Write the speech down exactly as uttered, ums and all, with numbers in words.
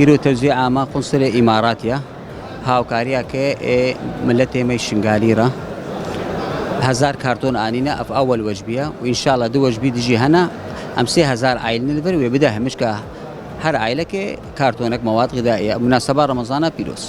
Îro tewzî ama qunsulê Îmaratî ye. Hawkariya ke ê miletê me Şingalî re hezar karton anîne, ev awel wecbî ye û înşallah du wecbî dijî hene. Em sê hezar aîlî li vir wê bide hemişka her aîlekê kartonek mewad xîdayî ye. Munaseba Remezana pîroz.